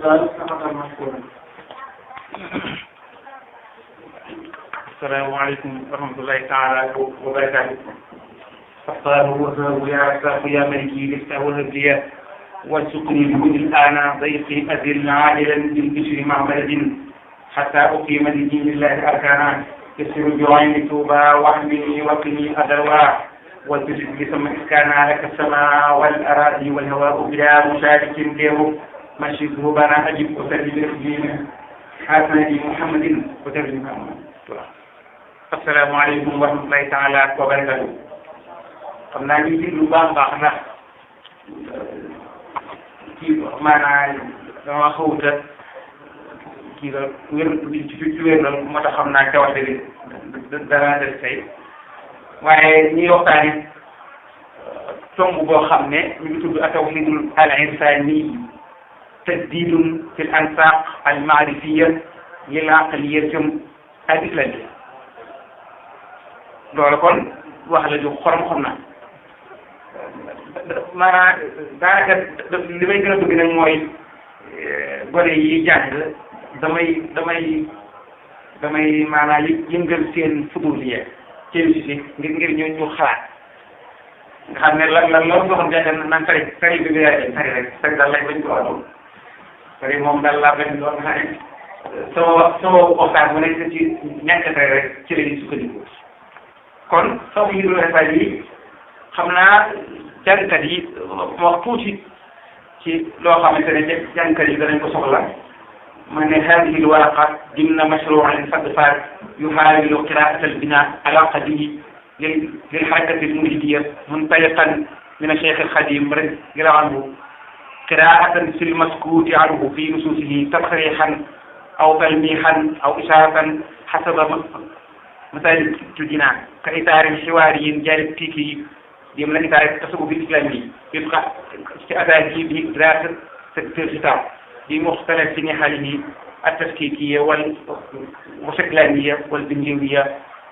السؤال تفضل مشكورا. السلام عليكم ورحمة الله تعالى وبركاته. فاختاره وهب يا رزاق يا ملكي لفته وهبلي وارزقني بكل الآن ضيقي أذل عاجلا بالبشر مع بلد حتى أقيم لدين الله أركانا يسر بعين توبا واحمني وقني أدروا والتجد بثم إسكانا لك السماء والأراضي والهواء بلا مشارك له مشي ذنوبنا أجب وسلم رجيم حسن محمد وترجم محمد. السلام عليكم ورحمة الله تعالى وبركاته. xam naa ñu déglu baax a baax ndax kii maanaam dama xawuta kii la wér ci wér la moo tax xam naa ca wax dëgg dara des tey waaye ñuy waxtaane tomb boo xam ne ñu ngi tudd at-tawhidul al-insani tajdidun fil ansaq al-ma'rifiyya lil aqliyya al-islamiyya loolu kon wax la ju xorom xam naa maanaam daanaka li may gën a bëgg nag mooy gone yi jàng damay maanaam yëngal seen fuduliya curiosité ngir ñu xalaat nga xam ne lan loolu nga xam ne naan tari bi tari rek tari daal lañ bañ ko waxoon tari moom daal laa bañ doon nga xam ne sama waxtaan bu nekk ci ñàkk tari rek ci la ñuy sukkandiku kon sama yidul xesaay yi xam naa jàngkat yi wax tuuti ci loo xamante ne jàngkat yi danañ ko soxla ma ne hadihi alwaraqa dimna mashru'in fadfar yuhawilu qira'at albina alaqadi للحركة المريدية منطلقا من الشيخ الخديم رضي الله عنه قراءة في المسكوت عنه في نصوصه تصريحا أو تلميحا أو إشارة حسب مسائل الجنان كإطار حواري جالكتيكي ضمن إطار التصوف الإسلامي يبقى استعداده بإدراك الكتاب بمختلف نحله التفكيكية والشكلانية والبنيوية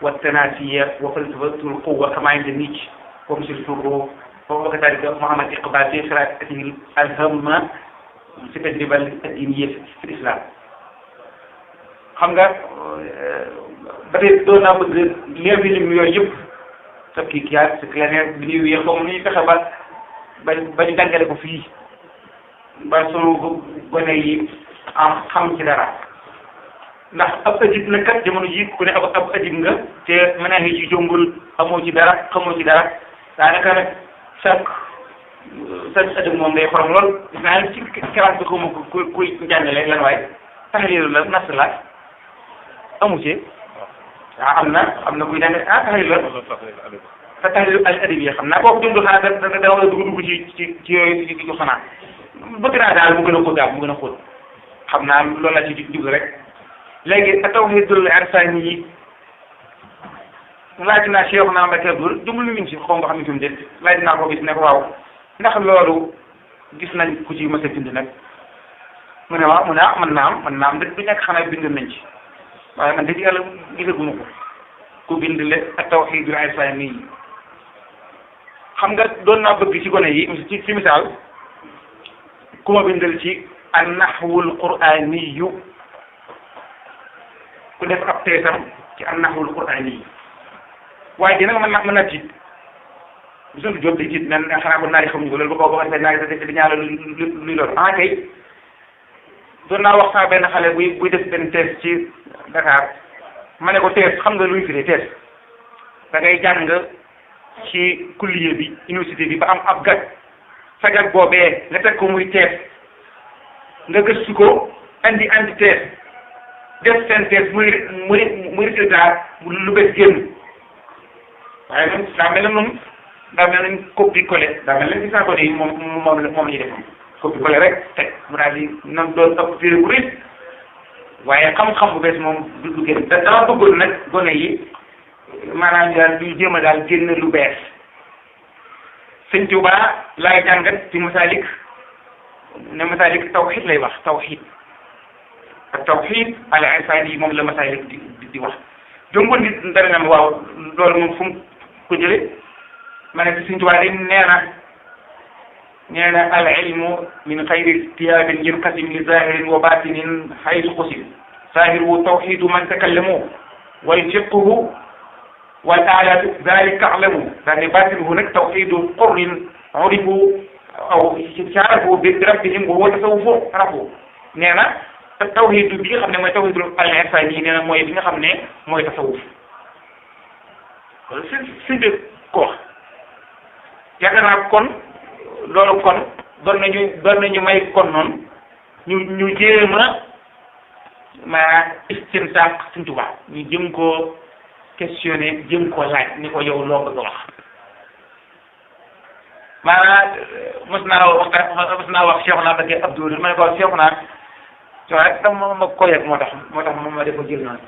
والتناسية وفلسفة القوة كما عند نيتشه ومثل الفروق وكذلك محمد إقبال في قراءته الهامة في التجربة الدينية في الإسلام. xam nga ba tey doon naa bëgg léegi lim yooyu yëpp tafkiik yaa c'est clair bi ñuy wéy comme ni ñu fexe ba ñu dangale ko fii ba sunu gone yi am xam ci dara ndax ab ajib la kat jamono ji ku ne ab ajib nga te mën a ji jombul amoo ci dara xamoo ci dara daanaka nag sa ajib moom day xorom lool gis naa ci classe bi xawma kuy jàngale lan waaye taxalilu la nas la amu ci waaw am na kuy jàngale taxalilu la te taxalilu al adab yi xam naa kooku jumdu xanaa da war a dugg ci yooyu yu xanaa bëgg naa daal mu gën a xóot daal mu gën a xóot xam naa loolu la ci jublu rek léegi at-tawhidul irsani yi laaj naa Cheikh naa Mbacke Abdoul jumlu mi ngi si xaw nga xam ne fi mu déet laaj naa ko gis ne ko waaw ndax loolu gis nañ ku ci mës a bind nag mu ne waaw mu ne mën naa am du nekk xanaa bind nañ ci waaye man dëgg yàlla gisaguma ko ku bind le at-tawhidul irsani yi xam nga doon naa bëgg ci gone yi ci misaal ku ma bindal ci an-nahwul qur'ani ku def ab teesam ci an-nahwul qur'ani yi waaye dina mën na tiit bu sontu jóob day tiit nan xanaa ko naari xamuñu ko loolu ba ko ba defee naari di ñaala luy loolu kay doon naa wax sama benn xale buy def benn tees ci Dakar ma ne ko tees xam nga luy firee tees da ngay jàng ci kulliye bi université bi ba am ab gag sa gag boobee nga teg ko muy tees nga gëstu ko andi tees def seen tees muy résultat lu bees génn waaye moom daa mel ne copie collé daa mel ne gis naa ko nii moom la ñuy def copie collé rek teg mu daal di nam doon ëpp téere bu rëy waaye xam-xam bu bees moom du génn dama bëggoon nag gone yi maanaam daal du jéem a daal génn lu bees sëñ Tuubaa laay jàngat ci Masaalik ne Masaalik tawxiid lay wax tawxiid ak tawxiid al insani moom la Masaalik di wax jomboon nit dara na waaw loolu moom fu mu ko jëlee ma ne Sëñ Tuubaa day nee na nee na al ilmu min xayri istiyaabin yanqasim li zahirin wa batinin haytu qusim zahiru tawxidu man takallamu wal fiqhu wal ayatu dalika alamu daane batinuhu nag tawxidu qurrin urifu aw shaarafu bi rabbihim wa huwa tasawufu rafu nee na tawxidu bi nga xam ne mooy tawxidu al insani yi nee na mooy bi nga xam ne mooy tasawuf si de ko wax yaakaar naa kon loolu kon doon nañu may kon noonu ñu jéem a ma istintaaq Sëñ Tuubaa ñu jëm koo questionné jëm koo laaj ni ko yow loo bëgg a wax maanaam mos naa wax Cheikhouna Mbacké Abdou ma ne ko Cheikhouna rek dama ma ko yegg moo tax moom ma def ko jël noonu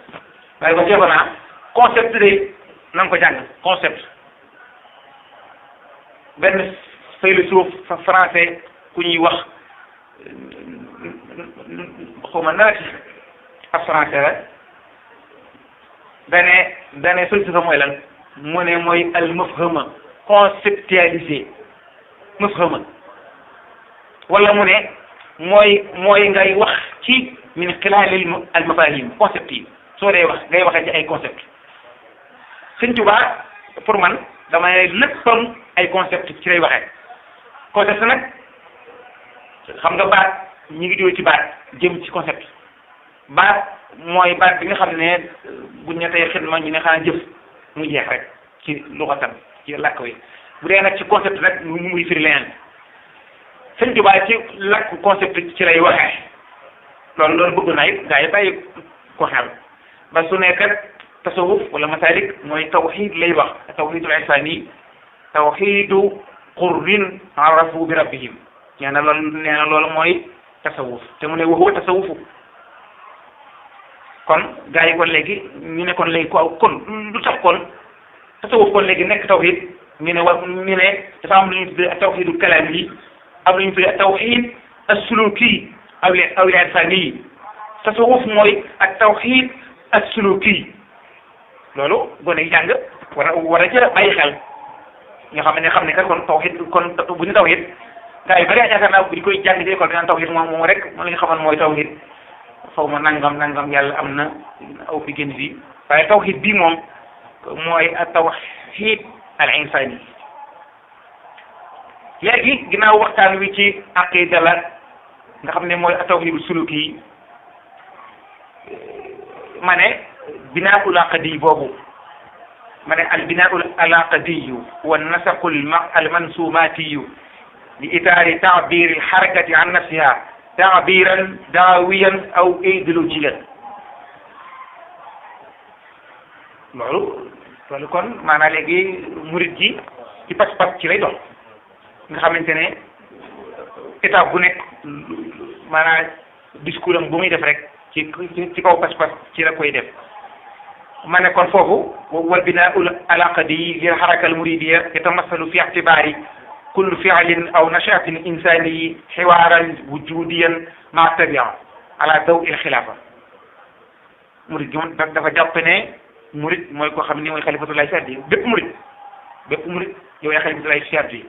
waaye ko Cheikhouna concept de na nga ko jàng concept benn philosophe français ku ñuy wax xawma na ab français la dane philosophe mooy lan mu ne mooy al mafhama conceptualisé mafhama wala mu ne mooy ngay wax ci min xilaal al mafahim concept yi soo dee wax ngay waxee ci ay concept Sëñ Tuubaa pour man damay léppam ay concept ci lay waxee concept nag xam nga baat ñi ngi jóge ci baat jëm ci concept baat mooy baat bi nga xam ne buñ ne tey xidma ñu ne xanaa jëf mu jeex rek ci luxatan ci làkk wi bu dee nag ci concept nag muy firi leneen Sëñ Tuubaa ci làkk concept ci lay waxee loolu bëgg naa it gaa yi bàyyi ko xel ba su nekkat tasawuf wala masalik mooy tawxid lay wax tawxidul insani tawxidu qurrin arafu bi rabbihim nee na loolu mooy tasawuf te mu ne wa huwa tasawufu kon gars yi kon léegi ñu ne kon léegi kon lu tax kon tasawuf kon léegi nekk tawxid ñu ne dafa am lu ñu tuddee tawxidu kalaam yi am lu ñu tuddee tawxid as-suluki aw al-insani yi tasawuf mooy ak tawxid as-suluki loolu gone yi jàng war a jël bàyyi xel nga xam ne que kon tawhid kon bu ñu tawhid gars yi bari yaakaar naa bu ñu koy jàng ci école bi naan tawhid moom rek moom la ñu xamoon mooy tawhid xaw ma nangam yàlla am na aw fi génn fii waaye tawhid bii moom mooy tawhid al insani léegi ginnaaw waxtaan wi ci aqida la nga xam ne mooy tawhidu suluki yi ma ne binaaul aqdi boobu ma ne al binaaul aqdiyu wa nasaqu al mansumatiyu li itaari taabiri al harakati an nafsiha taabiran daawiyan aw idéologiyan loolu kon maanaam léegi murid ji ci pas-pas ci lay dox nga xamante ne étape bu nekk maanaam discours am bu muy def rek ci kaw pas-pas ci la koy def ma ne kon foofu wal binaa'ul alaqadi lil haraka al muridiyya yatamassalu fi i'tibaari kulli fi'lin aw nashatin insani hiwaran wujudiyan ma tabia ala dawi al xilaafa murid gi moom dafa jàpp ne murid mooy koo xam ni mooy xalifatullahi sardi bépp murid yow yaa xalifatullahi sardi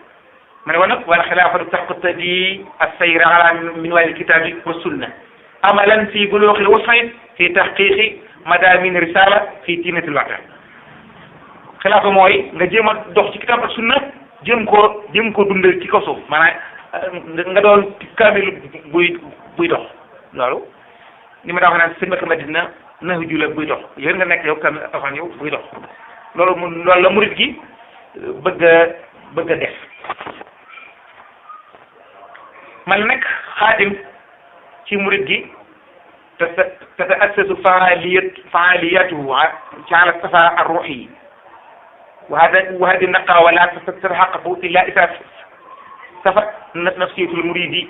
ma ne woon nag wala xilaafatu taqtadi as-sayra ala minwaal al-kitaabi wa sunna amalan fi buluuxi al-wus'i fi tahqiqi madaamin risala fi tiinati al-waqi xilaafa mooy nga jéem a dox ci kitaab ak sunna jéem koo dundal ci kaw suuf maanaam nga doon kaamil buy dox loolu ni ma daa wax naan sëñ Mbacke Madina nahju la buy dox yow nga nekk yow kaamil alxuraan yow buy dox loolu la murid gi bëgg a def man nag xaadim ci murid gi تتأسس فعالياته على الصفاء الروحي وهذه النقاء ولا تتحقق إلا إذا صفت نفسية المريد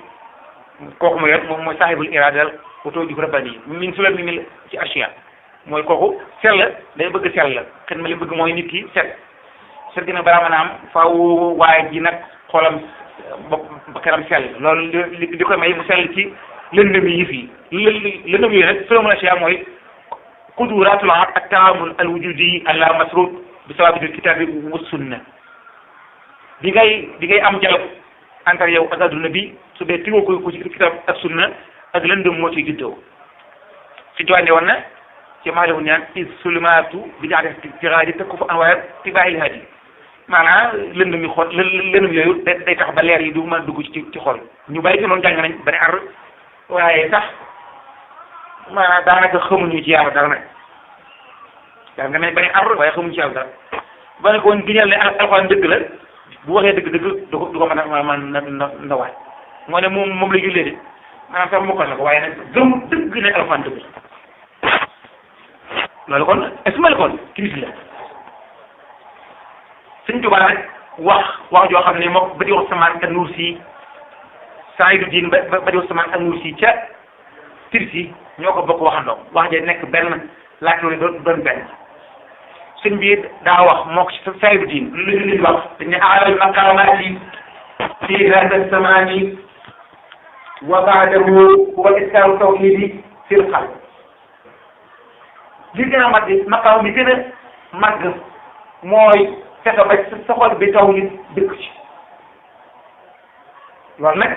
kooku mooy sahibul irada وتوجه رباني min sulam min ci ashya mooy kooku sell day bëgg sell xet ma li bëgg mooy nit ki set gi nag balaa mën a am faaw waaye ji nag xolam ba kanam sell loolu li koy may mu sell ci lëndëm yi fii lëndëm yooyu nag sulamul ashya mooy quduratul ak taamul al wujudi ala masrud bi sawabitil kitabi wa sunna di ngay am dialogue entre yow ak adduna bi su dee tigoo ko ci kitab ak sunna ak lëndëm moo ciy juddoo si jowane woon na ci maalewu ñaan is sulumaatu bi jaate tiraadi te ko fa anwaar ti bàyyil haadi maanaam lëndëm yi xool lëndëm yooyu day tax ba leer yi du mën a dugg ci xol ñu bàyyi ci noonu jàng nañ ba ne ar waaye sax maanaam daanaka xamuñu ci yàlla dara nag yaa nga ne ba ne ar waaye xamuñu ci yàlla dara ba ne ko woon giñal ne alxuraan dëgg la bu waxee dëgg du ko mën a ndawaay moo ne moom la jullee de maanaam sax mokkal na ko waaye nag gëm dëgg ne alxuraan dëgg la loolu kon esmal kon crise la Sëñ Tuubaa nag wax joo xam ne moom ba di wax samaan ak nuur si Saydu Diin ba di wax samaan ak nuur si ca Tirsi ñoo ko bokk waxandoo wax ja nekk benn laaj loolu doon benn sëñ bi daa wax moo ko ci Saydu Diin lu ñu wax dañ ne aalal maqaamaati fi hada samaani wa baadahu wa iskaaru tawxiidi fil qalb li gën a mag maqaam bi gën a màgg mooy fexe ba sa xol bi tawhid dëkk ci loolu nag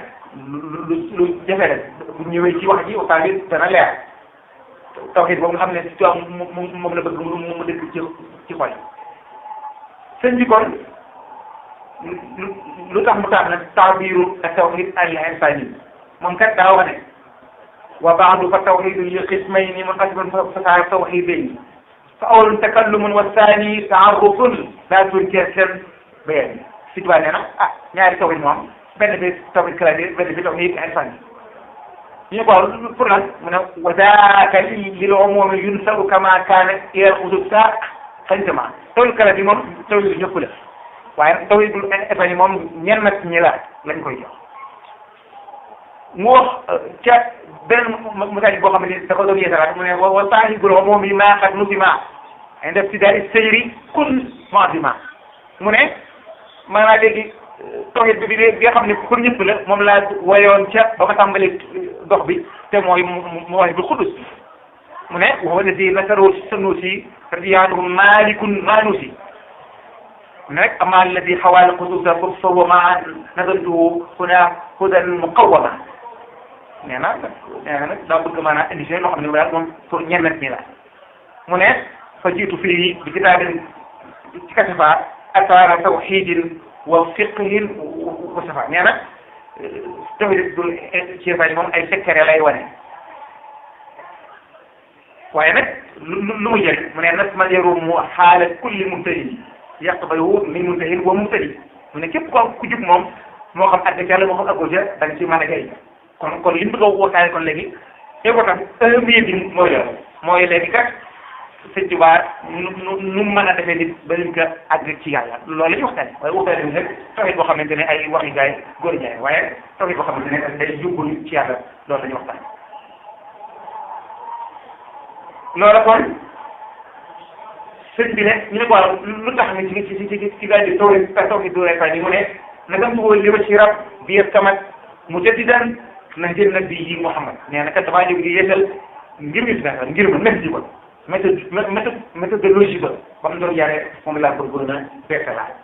lu jafe la bu ñëwee ci wax ji waxtaan bi dana leer tawhid boobu nga xam ne si tubaab moom la bëgg mu dëkk ci xol sëñ bi kon lu tax mu tax nag taabiru ak tawhid al insani moom kat daa wax ne wa baadu fa tawhidu li qismayni munqasimun fa saa tawhidayni fa awwalun takallumun wa saani taarufun laa tunkir seen bayani si tubaab nee na ñaari tawhid moom benn bi tawhid kalaami benn bi tawhid insani ñu ko pour lan mu ne wa daaka lil umumi yunsabu kama kaana ila al-xudud saa xañtama tawhid kalaami moom tawhid ñëpp la waaye tawhidul insani moom ñenn nag ñi lañ koy jox mu wax ca benn message boo xam ne da ko doon yeesalaat mu ne wa saahibul umumi maa qad nusima inda ibtidaai seyri kun mu'zima mu ne maanaam léegi tawhid bi nga xam ne pour ñëpp la moom laa wayoon ca ba ma tàmbalee dox bi te mooy Mawaahibul Quddus mu ne wa huwa alladi nasarahu Sanusi radiyallahu anhu malikun manusi nag amma alladi xawal qudusa fa huwa ma nazaltuhu huna hudan muqawwama nee na nag daa bëgg maanaam indi loo xam ne daal moom pour ñenn ñi la mu ne fa jiitu fii bi kitaabin ci kasafa asaara tawxiidin wa fiqhin wa safa nee na tawxiid dul ci moom ay secret lay wane waaye nag lu mu jëriñ mu ne nag man yarumu xaala kulli mubtadi yaqbalu min mubtadin wa mubtadi mu ne képp ku jub moom moo xam àgg ca la moo xam àggoo ca da nga ci mën a jëriñ kon li mu bëgg a waxtaane kon léegi important ëmb bi mooy léegi kat Sëñ Tuubaa nu mën a defee nit ba lim ko àgg ci yàlla loolu la ñuy waxtaane waaye waxtaane bi nag tawhid boo xamante ne ay waxi gaay góor ñaay waaye tawhid boo xamante ne day yóbbu ci yàlla loolu la ñuy waxtaane loolu kon sëñ bi ne ñu ne ko waaw lu tax nga ci daal di tawhid du rek ni mu ne nagam tuwoo li ma ci rab biir kamat mu jaddidan na jël nabi yi Muhammad nee na kat damaa jóg di yeesal ngir ma nekk ji ba méthodologie ba ba mu doon jaaree moom laa bëggoon a beesalaat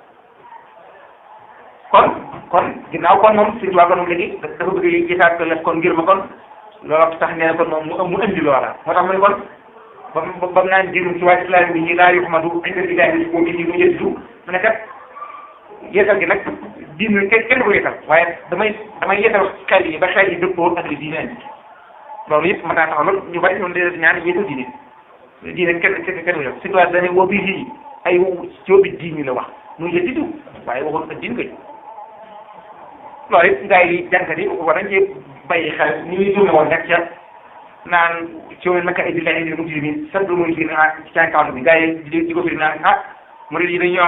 kon ginnaaw kon moom Sëñ Tuubaa kon moom léegi dafa bëgg gisaat la kon ngir ma kon loolu tax nee na kon moom mu indi loola moo tax mu ne kon ba mu naan jirum ci waa islam bi ñi laa yuhmadu inda billahi ko bi mu yëddu mu ne kat yeesal gi nag diine kenn du ko yeesal waaye damay yeesal xel yi ba xel yi dëppoo ak li diine indi loolu yëpp mën naa taxaw loolu ñu bari ñoom day ñaan yeesal diine kenn du yow surtout dañuy woo bii lii ay coobi diine la wax muy yëdditu waaye waxoon ak diine koy loolu it gars yi jànkat yi war nañ cee bàyyi xel ni ñuy tourné woon rek ca naan coono naka ay billahi ni muslimin sax du muy firi ci cankawtu bi gars yi di ko firi naan murid yi dañu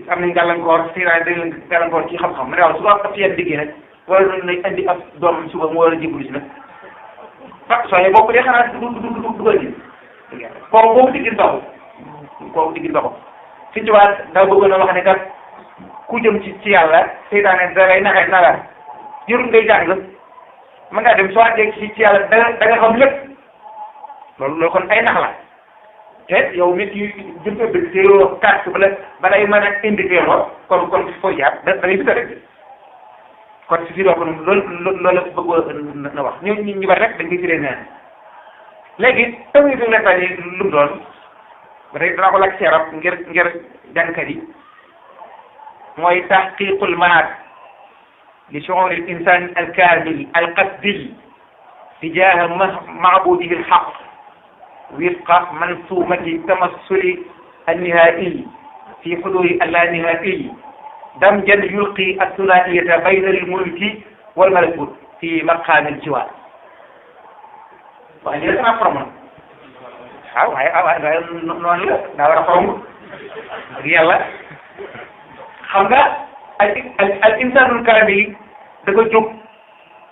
am nañ gàllankoor siraay dañ leen gàllankoor ci xam-xam mu ne waaw su ko ab yenn diggee nag wala nañ indi ab doom suba mu war a jébbalu si nag sooy bokk de xanaa dugal ji kooku boobu diggin doxu Sëñ Tuubaa daa bëggoon a wax ne kat ku jëm ci yàlla seytaane da ngay naxee naga jërul ngay jàng mën ngaa dem soo àggee ci yàlla da nga xam lépp loolu kon ay nax la te yow nit yi jëm ko dëgg te yow carte ba lay mën a indiqué loo kon fooy jaar da ngay bita rek kon si firoo ko loolu la bëggoon na wax ñu bari rek dañ koy firee neen léegi tawhiidul irfaan yi lu mu doon ba tey danaa ko laaj seerab ngir jàngkat yi mooy tahqiqul manaat li shu'uur al insaan al kaamil al qasdi tijaaha maabudihi al haqq wifqa mansuumati tamassuli al nihaa'i fi huduudi al laa nihaa'i damjan yulqi as-sunaa'iyata bayna al mulki wal malakut fi maqaam al jiwaar waaye lii dafa xoromoon waaye noonu la daa war a xorom ak yàlla xam nga al insaanul kaamil da ko jóg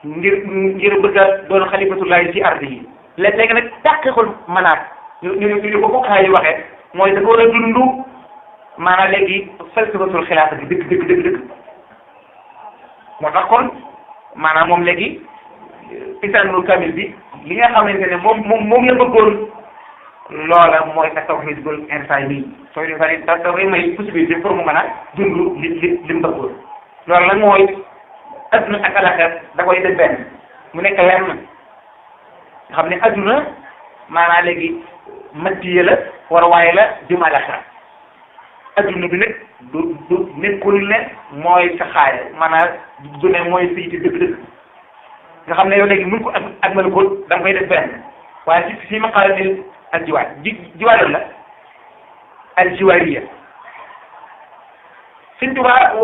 ngir bëgg a doon xalifatullahi ci ardi yi léegi nag taqiqul manaat ñu ko fuqahaa yi waxee mooy da ko war a dund maanaam léegi falsafatul xilaafa bi dëgg moo tax kon maanaam moom léegi insaanul kaamil bi li nga xamante ne moom la bëggoon loola mooy ak tawhiidul irfaan yi tawhiidul irfaan yi da koy may possibilité pour mu mën a dund li mu bëggoon loolu nag mooy adduna ak alaxira da koy def benn mu nekk lenn nga xam ne adduna maanaam léegi mattiye la war waaye la jëm alaxira adduna bi nag du nekkul ne mooy sa xaaya maanaam du ne mooy siyti dëgg-dëgg nga xam ne yow léegi mun ko ak malakut da nga koy def benn waaye si maqaamil al jiwaar jiwaar la al jiwaariya Sëñ Tuubaa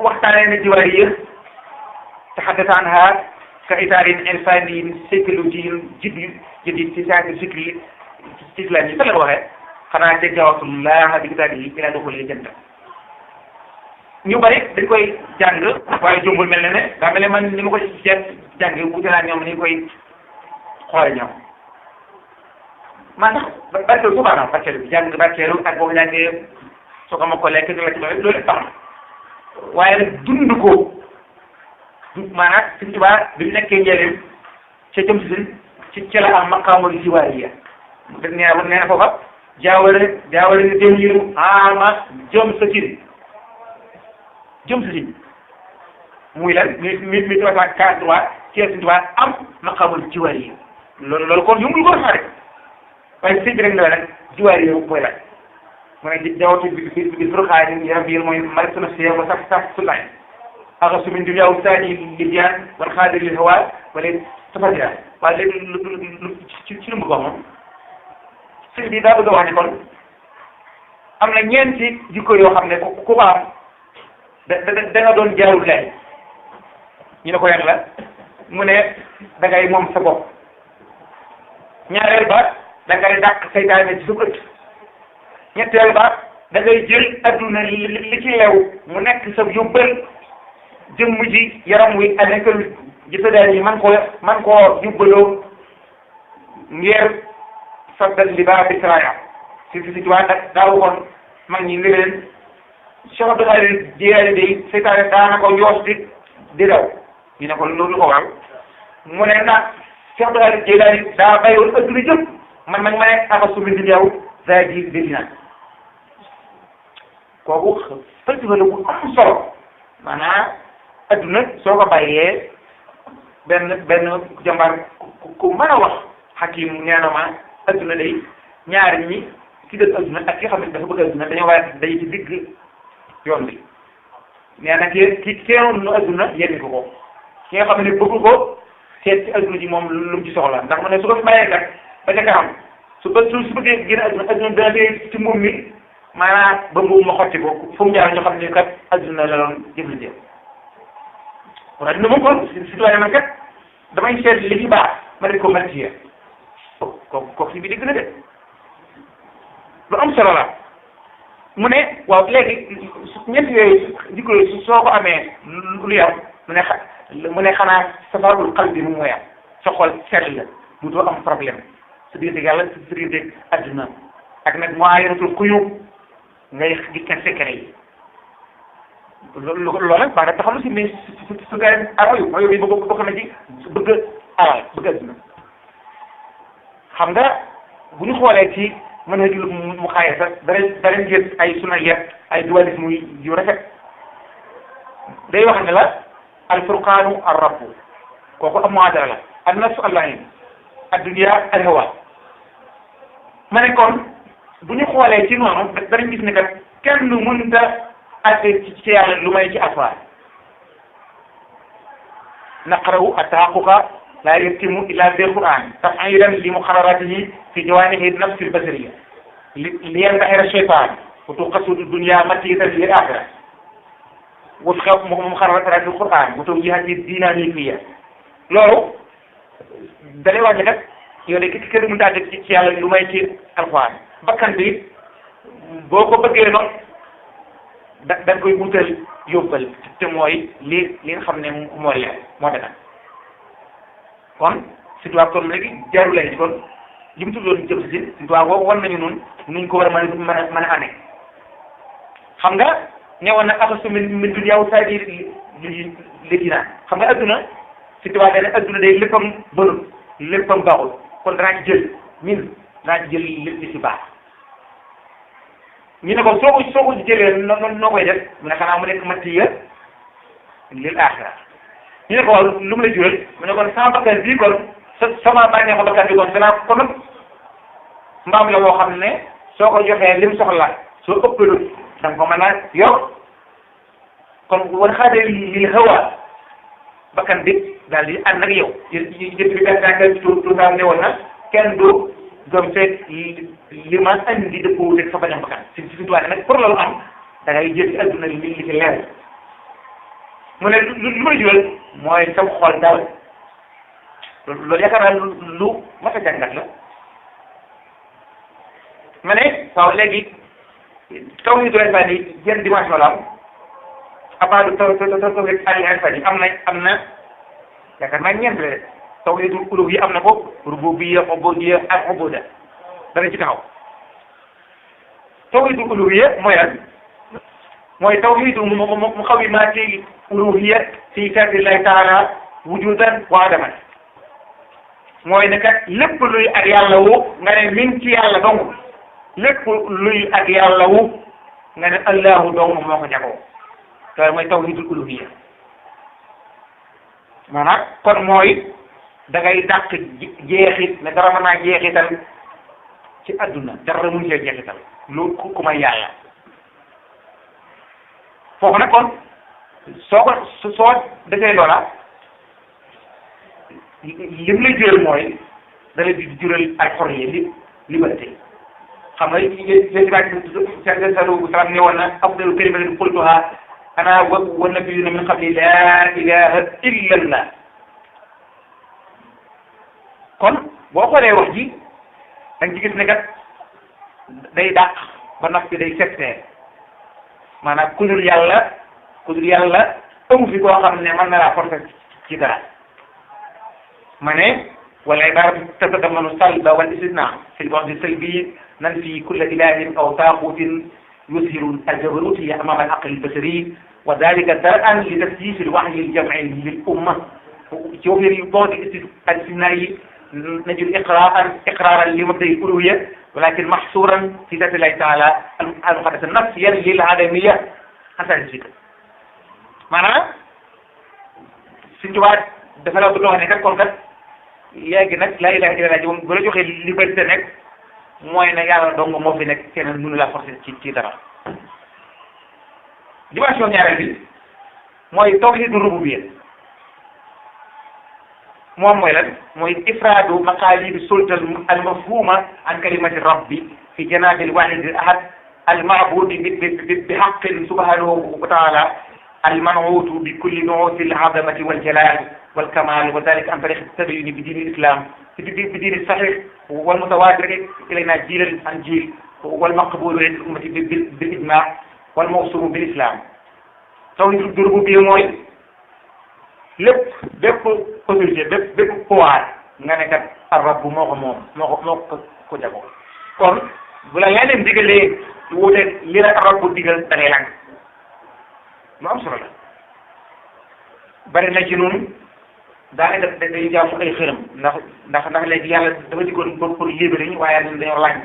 waxtaanee na jiwaariya taxaddasa anhaa ka itaarin irfaaniyyin psychologiyyin jadid ci science fikri ci islam yi fa la waxee xanaa tajawazullah bi kitaabihi ilaa duxuulil janna ñu bari dañ koy jàng waaye jombul mel ne daa mel ne man ni ma ko jàng wute naa ñoom ni ñu koy xoole ñoom maa tax barkeelu su baax barkeelu bi jàng barkeelu ak boo ko jàngee soo ko ma ko lekk la ci loolu lépp baax na waaye nag dund ko maanaam Sëñ Tuubaa bi mu nekkee njëriñ ca jëm si ci la am maqaamul jiwaariya nee na foofa jaawale ni demiru ama jëm sa cin muy lan mi 343 ci Sëñ Tuubaa am maqaamul jiwaariya loolu kon yombul ko rek waaye sëñ bi rek la nag jiwaariya mooy lan mu ne jawatu bi furqaanin rabbi mooy malik nafsiya wa saf sulay axasu min dunya ustaani libyaan wal xaadir lil hawa wala tafadira waaye léegi ci lu mu ko wax moom sëñ bi daa bëgg a wax ne kon am na ñeenti jikko yoo xam ne ku ko am da nga doon jaarul lay ñu ne ko yan la mu ne da ngay moom sa bopp ñaareel ba da ngay dàq saytaane ci sa bët ñetteel ba da ngay jël adduna li ci leew mu nekk sa yóbbal jëmm ji yaram wi nekkal jëfandaan yi man koo yóbbaloo ngir saddal li baa bi saraya si tuwaa nag daa waxoon mag ñi li leen Cheikh Abdou Khadir Jilaani day saytaane daana ko yoos di daw ñu ne ko loolu ko waral mu ne nag Cheikh Abdou Khadir Jilaani daa bayoon adduna jëpp man ma ne axasu min dunyaa zaadi dinaa kooku falsafa la bu am solo maanaam adduna soo ko bàyyee benn jàmbaar ku mën a wax Hakim nee na ma adduna day ñaar ñi ki dëgg adduna ak ki xam ne dafa bëgg adduna dañoo war a day ci digg yoon bi nee na ki teewoon nu adduna yenni ko ki nga xam ne bëgg ko seet ci adduna ji moom lu mu ci soxla ndax mu ne su ko fi bàyyee kat ba ca kanam su bëggee génn adduna dana dee ci mbuum mi maanaam ba mbuum ma xotti ko fu mu jaar ñu xam ne kat adduna la doon jëfandikoo kon adduna moom kon si doyen man kat damay seet li ci baax ma def ko matière kooku si bi dégg na de lu am solo la mu ne waaw léegi ñett yooyu jikko yooyu soo ko amee lu yam mu ne xanaa safarul xal bi mu mooy am sa xol sell la duutoo am problème sa diggante yàlla sa diggante adduna ak nag muayanatul xuyub ngay gis seen secret yi loolu nag baax na taxalu si mais su gars yi mooy yooyu bokk na ci bëgg alal bëgg adduna xam nga bu ñu xoolee ci mën a jul mu xaaye sax danañ gis ay sunna yet ay dualisme yu rafet day wax ne la alfurqaanu arrabu kooku am muadara la an nafsu allahin addunya alhawa ma ne kon bu ñu xoolee ci noonu danañ gis ne kat kenn mënta atte ci yàlla lu may ci alquran naqrahu attahaqquqa la yatimu illa bil quran tafayilan li muqarraratihi fi jawanihi nafsi albasariya li yantaxira cheytan wa tuqasudu dunya matiyatan lil axira wufqa muqarrarati alquran wa tawjihati dinamikiyya loolu dalay wax ne kat yow de ki kenn mënta atte ci yàlla lu may ci alquran bakkan bi boo ko bëggee noonu da koy wutal yóbbal te mooy li nga xam ne moo leer moo dagan kon surtout kon léegi jarul lay kon li mu tuddoon jëm si surtout boobu wan nañu noonu nuñ ko war a mën a amee xam nga ñëwoon na asasu min dunya wa saadi li dinaa xam nga adduna surtout dane adduna day léppam bënul léppam baaxul kon danaa ci jël danaa ci jël li ci baax ñu ne ko soo ko jëlee noo koy def mu ne xanaa mu nekk matiya lil axira ñu ne ko waaw lu mu la jural mu ne kon sama bakkan bii kon sama bànneexu bakkan bi kon danaa kon mbaam la boo xam ne soo ko joxee lim soxla soo ëppalut da nga ko mën a yor kon wan xaade lil hawa bakkan bi daal di ànd ak yow jëf bi daanaka tuutaan ne woon na kenn du doom seet li ma andi dëppoo rek fa bañ a bakkan si tuwaane nag pour loolu am da ngay jël ci adduna li ci leer mu ne lu ma jural mooy sam xol daal loolu yaakaar naa lu mat a jàngat la ma ne waaw léegi taw ñu doon fànn yi jën dimension la am abaadu taw rek ali infani am na yaakaar naa ñeent la tawhidul uluhiyya am na ko rububiyya ubudiyya ak ubuda dana ci taxaw tawhidul uluhiyya mooy lan mooy tawhidu muqawimati uluhiyya fi fardillahi taala wujudan wa adaman mooy ne kat lépp luy ak yàlla wu nga ne min ci yàlla dong lépp luy ak yàlla wu nga ne allahu dong moo ko jagoo loolu mooy tawhidul uluhiyya maanaam kon mooy da ngay dàq jeexit ne dara mën naa jeexital ci adduna dara mun cee jeexital lu ku may yàlla foofu nag kon soo defee loola lim lay jural mooy da lay jural al xorriya liberté xam nga yéen salaam ne woon na afdalu kalimatin qultuha ana wa nabiyuna min qabli la ilaha illa allah kon boo xoolee wax ji da nga ci gis ne kat day dàq ba noppi day sectaire maanaam ku dul yàlla amu fi koo xam ne mën na laa forcer ci dara ma ne wala ibaratu tatadammanu salba wal istisna fi l-bu'di salbi nanfi kulla ilahin aw taaqutin yuzhiru al-jabarutiyya amama al-aqli al-bashari wa dhalika dar'an li tasjis al-wahyi al-jam'i lil-umma ci wax yi bu'di al-istisna'i نجد إقرارا لمبدأ الألوهية ولكن محصورا في ذات الله تعالى المقدس نفسيا للعدمية حسن الشيء maanaam suñu tubaab dafa la bëgg a wax ne kat kon kat léegi nag laa ilaaha illallaah ji moom bu la joxee liberté nekk mooy ne yàlla dong moo fi nekk keneen mënu la forcer ci dara dimension ñaareel bi mooy tawhiidu rububiyya moom mooy lan mooy ifraadu maqaalidi sulta al mafhuma an kalimati rabbi fi janaabi al waahid al ahad al ma'buudi bi haqqin subhanahu wa taala al man'uutu bi kulli nu'uuti al azamati wal jalaal wal kamaal wa dhalika an tariqi tabayyuni bi diini al islam bi diini sahih wal mutawaatir ilayna jiilan an jiil wal maqbuul lil ummati bil ijmaa wal mawsuuf bil islam tawhiid rububiyya mooy lépp bépp autorité bépp pouvoir nga ne kat ar-rabb moo ko moom moo ko jagoo kon bu la leneen digalee wuute li la ar-rabb digal da ngay lànk lu am solo la bari na ci noonu daanaka dañuy jaamu ay xërëm ndax léegi yàlla dafa diggoon pour libérer ñu waaye ñun dañoo lànk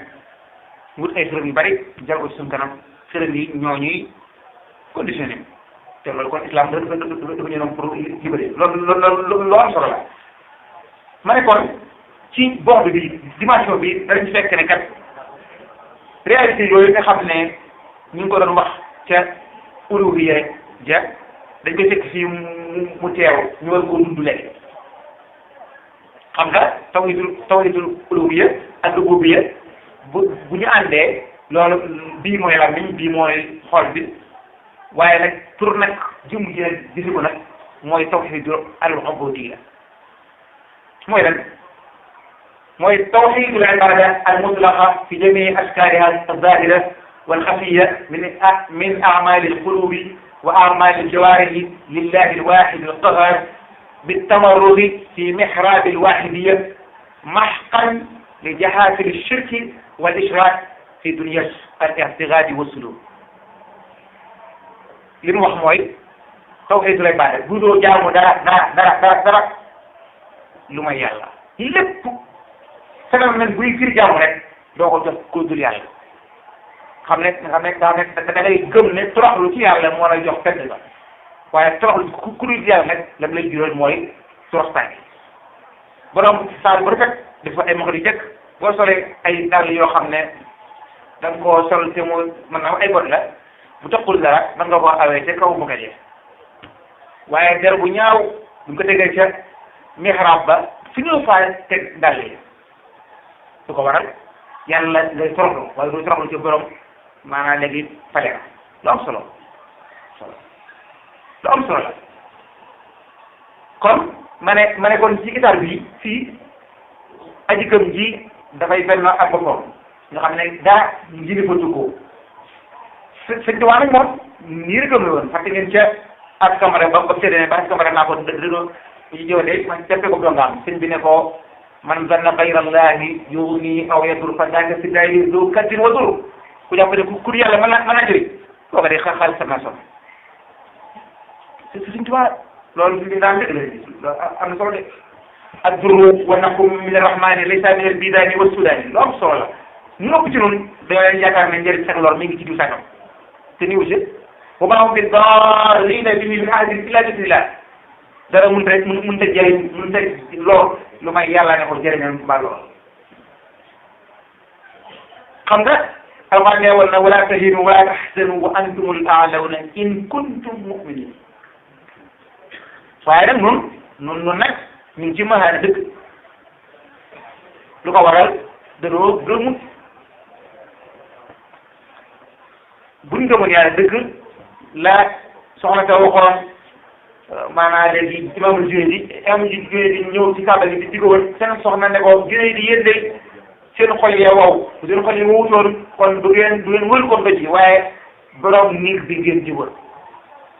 wut ay xërëm yu bari jar ko ci suñu kanam xërëm yi ñoo ñuy conditionné te loolu kon islam dafa ñu noom pour libéré loolu am solo la ma ne kon ci bord bi dimension bi danañ fekk ne kat réalité yooyu nga xam ne ñu ngi ko doon wax ca uluhiyya ja dañ koy fekk fii mu teew ñu war koo dund léegi xam nga tawhidul uluhiyya ak rububiyya bu ñu àndee loolu bii mooy làmmiñ bii mooy xol bi waaye nag pour nag jëmm ji nag gisi ko nag mooy tawhidul al-ubudiyya mooy lan mooy tawhidul ibada al-mutlaqa fi jamii ashkaliha az-zahira wal-khafiyya min a'mali al-qulubi wa a'mali al-jawarihi lillahi al-wahid al-qahhar بالتمرد في محراب الواحدية محقا لجهاز الشرك والإشراك في دنيا الاعتقاد والسلوك li mu wax mooy tawhiidul ibaada bu doo jaamu dara lu may yàlla lépp phénomène buy firi jaamu rek doo ko jox ko dul yàlla xam ne da ngay gëm ne toroxlu ci yàlla moo lay jox fenn ba waaye toroxlu ku dul yàlla nag lam lay jural mooy toroxtaange borom saa bu rafet dafa ay mox di jëkk boo solee ay dàll yoo xam ne da nga koo sol te mu mën naa ay bot la bu toqul dara mën nga koo awee ca kaw mu gajee waaye der bu ñaaw buñ ko tegee ca mihrab ba fi ñu faa teg dàll yi su ko waral yàlla ngay toroxlu waaye du toroxlu ci borom maanaam léegi fale la lu am solo lu am solo la kon ma ne kon ci guitare bi fii aji gëm ji dafay benn ak boppam nga xam ne daa njëriñ fa tukkoo sëñ Tuubaa nag moom nii rek la woon fàtte ngeen ca ak Camara ba séddee ba ak Camara naa ko dëgg ñu jëwee man jàppee ko dongaam sëñ bi ne ko man zanna xayrallahi yughni aw yadur fa daaka si day du kaddin wa dur ku jàpp ne ku yàlla mën naa jëriñ kooku day xaalis sama son sëñ Tuubaa loolu fi daan dëgg la am na solo de ak duru wa naqum min arrahmani laysa min albidani wa sudani lu am solo la ñu ëpp ci noonu dañoo yaakaar ne njëriñ sax lool mi ngi ci diw sàkkam te ni aussi wa maa hum bi darrina bihi min ahadin illa bi idnillah dara mënut a jëriñ mënut a lool lu may yàlla ne ko jëriñal mbaa lool xam nga alquran ne woon na wala tahinu wala tahzanu wa antumul a'lawna in kuntum mu'minin waaye nag noonu nag ñu ngi ci maxaane dëkk lu ko waral danoo gëmut buñ gëmoon yàlla dëgg la soxna ta waxoon maanaam léegi imaamul Junayd ñëw ci kàbba gi di ko wër seen soxna ne ko Junayd yéen de seen xol ya wow bu seen xol yi wowutoon kon du ngeen wër ko doj yi waaye borom niir bi ngeen di wër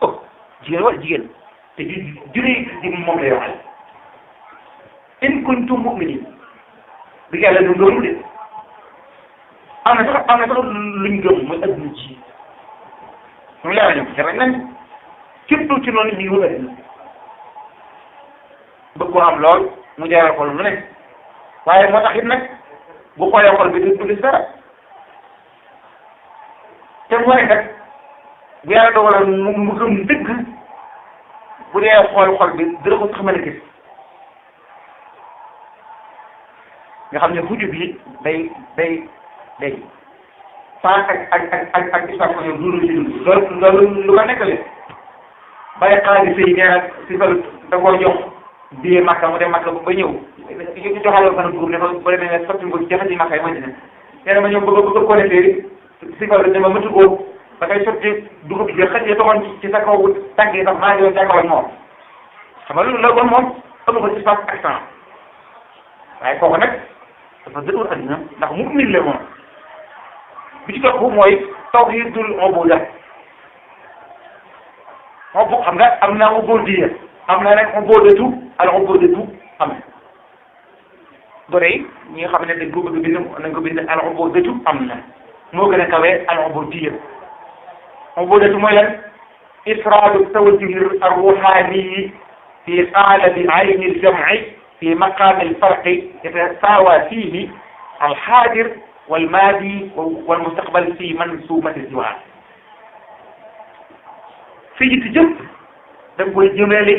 oh jigéen wala jigéen te Junayd di moom lay waxal in kuntum mu'minin bi yàlla du loolu de am na sax luñ gëm mooy adduna ci mu leer nañu dara nañ képp ci noonu ñu ngi wër adduna bëgg ko am lool mu jaaree xol lu ne waaye moo tax it nag bu xoolee xol bi du gis dara te mu wane kat bu yàlla dogaloon mu gëm dëgg bu dee xol bi dara ko sax mën a gis nga xam ne xujub yi day sans ak islam ko ñoom dund ci dund loolu lu ko nekkale bàyyi xaalis yi nee na si fa da koo jox billet Makka mu dem Makka ba ñëw ñu joxaloo fan dugub ne ko ba demee ne sotti ko jafe ci Makka yi mën nee na ma ñëw bëgg ko defee si fa ne ma mëtu ko ba kay sotti dugub ji xëj toxoon ci sa kaw tànk yi sax maa ngi doon jàkkaarloo moom xam nga loolu la kon moom ëpp ko ci espace ak temps waaye kooku nag dafa dëgër adduna ndax mu'min la moom bi ci topp mooy tawhidul ubudiyya moom xam nga am na ubudiyya am na nag ubudatu al ubudatu am na gone yi ñi nga xam ne dañ ko bëgg bind nañ ko bind al ubudatu am na moo gën a kawee al ubudiyya ubudatu mooy lan ifraadu tawajjuh ar ruhani fi qaalbi ayni al jam'i في مقام الفرق يتساوى فيه الحاضر والماضي والمستقبل في منسوبة الزواج fii it jëpp da nga koy jëmale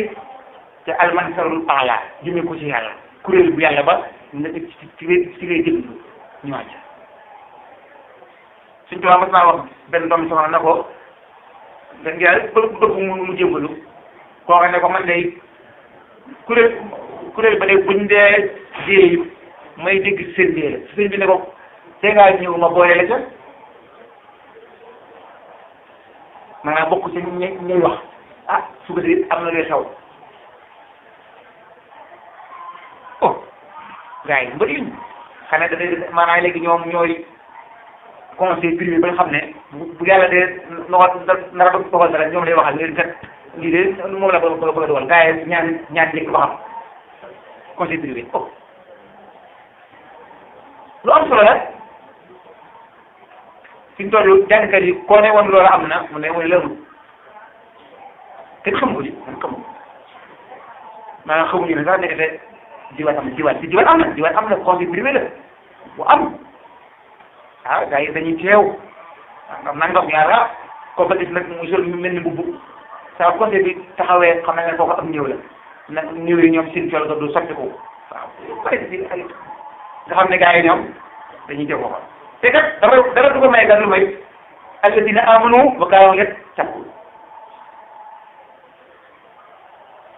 te almansarul ala jëmee ko ci yàlla kuréel bu yàlla ba nga ci ngay jënd ñu wàcc suñ tubaab mas naa wax benn doomi soxna na ko da nga bëgg mu jëmbalu koo xam ne ko man day kuréel ba de buñ dee déey may dégg seen déer sëñ bi ne ko te ngaa ñëw ma boole la ca maanaam bokk ci ñuy wax ah su ko defee am na luy xew oh gars yi mbëri xanaa dafay maanaam léegi ñoom ñooy conseil privé ba nga xam ne bu yàlla dee nara dogal dara ñoom lay waxal leen kat lii de moom la bëgg a dogal gars yi ñaan njëkk ba xam conseil privé oh lu am solo la fi ñu toll jàngkat yi koo ne woon loolu am na mu ne mooy lëmu kenn xamu ko ji kenn xamu maanaam xamuñu ne sax nekkate diwaan am na conseil privé la bu am ah gars yi dañuy teew am nangam ñaara ko ba gis nag mu sol mel ni mbubb saa conseil bi taxawee xam ne kooku am ñëw la nag ñëw yi ñoom seen col ga du sotti ko waaw peut-être ay nga xam ne gars yi ñoom dañuy teew ko te kat dara du ko may gan lu may alladina amanu wa kaanu yattaqun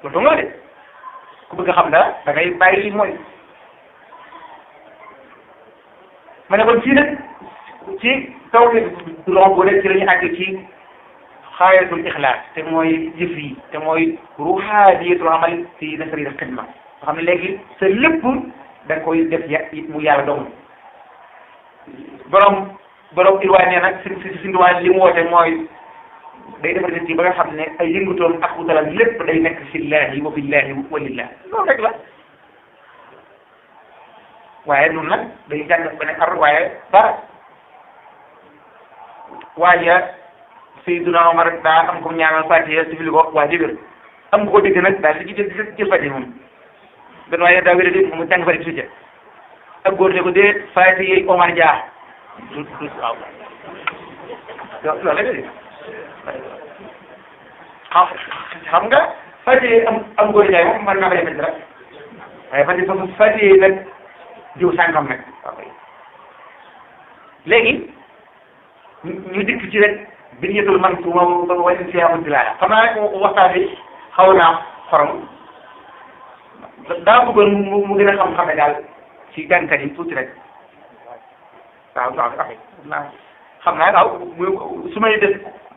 loolu dong la de ku bëgg a xam dara da ngay bàyyi li mooy ma ne kon fii nag ci taw bi du loo bu rek ci la ñu àgg ci xaayatul ixlaas te mooy jëf yi te mooy ruuxaaniyatul amal fi nasri al xidma nga xam ne léegi sa lépp da nga koy def mu yàlla dong borom irwaay nee nag si ndiwaan li mu woote mooy day defar nit yi ba nga xam ne ay yëngutoom ak utalam lépp day nekk fillahi wa billahi wa lillah loolu rek la waaye nun nag day jàng ba ne ar waaye dara waaye Seydina Omar daa am ko ñaanal Fatiha si fili ko waa jëgër am nga ko dégg nag daal di jël Fatiha moom benn waaye daa wéra dé mu jàng Fatiha succa ak góor ne ko dee Fatiha Omar Dia waaw loolu la dé xam nga Fatiha am góor Dia moom mën naa ko defee dara waaye Fatiha nag jiw sànkam nag waaw léegi ñu dikk ci rek binyatul mansuuma wala siyaamu dilaala xam naa waxtaan bi xaw naa xorom daa bëggoon mu gën a xam-xame daal ci gàncax yi tuuti rek waaw xam naa waaw su may def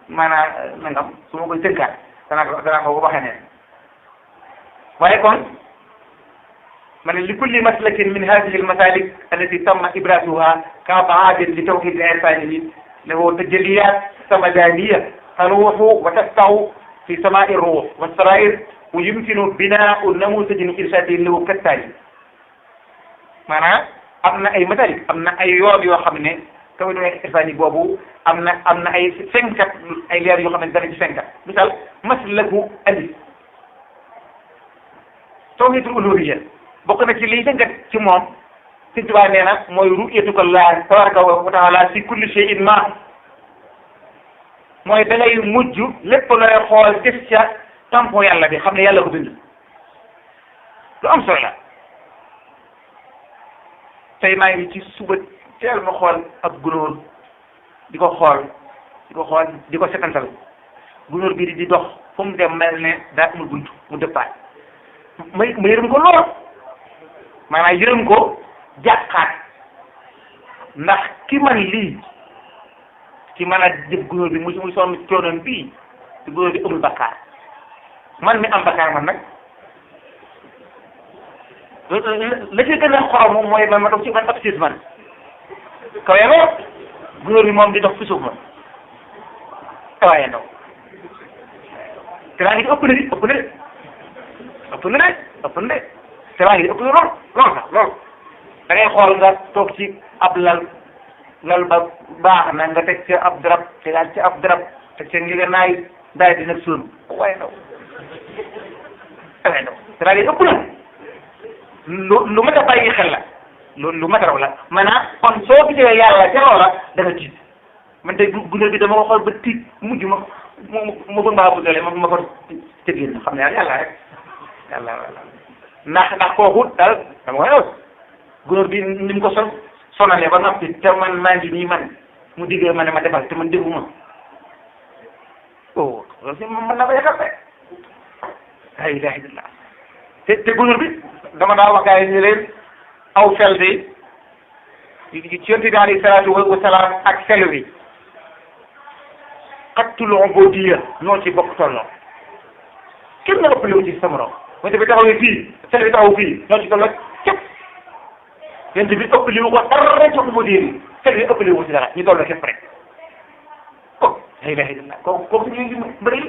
maanaam nangam su ma koy tënkaat danaa ko waxee ne waaye kon ma ne li kulli maslakin min hadihi almasalik allati tamma ibrasuha ka'aadin li tawhid al-irfani له تجليات سمدانية تروح وتفتح في سماء الروح والسرائر ويمكن بناء النموذج الإرشادي له كالتالي maanaam am na ay masalik am na ay yoon yoo xam ne tawhid irfani boobu am na ay fenkat ay leer yoo xam ne dana ci fenkat misal maslaku alif tawhidul uluhiyya bokk na ci liy fenkat ci moom Sëñ Tuubaa nee na mooy ru'yatuka llaahi tabaaraka wa taala fi kulli shay'in ma mooy da ngay mujj lépp looy xool def ca tampon yàlla bi xam ne yàlla ko bind lu am solo la tey maa ngi ci suba teel ma xool ab gunóor di ko setantal gunóor bi di dox fu mu dem mel ne daa amul bunt mu dëppaat ma yërëm ko lool maanaam yërëm ko jàqaat ndax ki man lii ki mën a jëf gunóor bi muy sonn coonoon bii te gunóor bi amul bakkaar man mi am bakkaar man nag la ci gën a xorom moom mooy man ma toog ci man ab siis man kawe ma gunóor bi moom di dox fi suuf ma waaye ndaw te maa ngi ëpp na te maa ngi ëpp na lool sax lool da ngay xool nga toog ci ab lal ba baax na nga teg ci ab darab tegaat ci ab darab teg ci ngeganaay daay di nag suun waaye ndaw te maa ngi ëpp na lu mat a bàyyi xel la lu mat a raw la maanaam kon soo gisee yàlla ca loola da nga tiit man tey gunóor bi dama ko xool ba tiit mujj ma mu bëgg maa bëggale ma ko tëggin xam ne yàlla rek yàlla ndax kooku daal dama koy wax gunóor bi ni mu ko sonalee ba noppi te man maa ngi nii man mu diggee ma ne ma defal te man defuma oh loolu si mën na ko yàqal de la ilaha illallah te gunóor bi dama daa wax gars yi ñu leen aw fel de ci yonent bi alayhi salaatu wa salaam ak selu bi xattul ubudiyya ñoo ci bokk tolloo kenn na ëppale wu ci sa morom yonent bi taxawee fii selu bi taxaw fii ñoo ci tolloo képp yonent bi ëppale wu ko dara ci ubudiyya bi selu bi ëppale wu ci dara ñu tolloo képp rek oh la ilaha illallah kooku ñu ngi bëri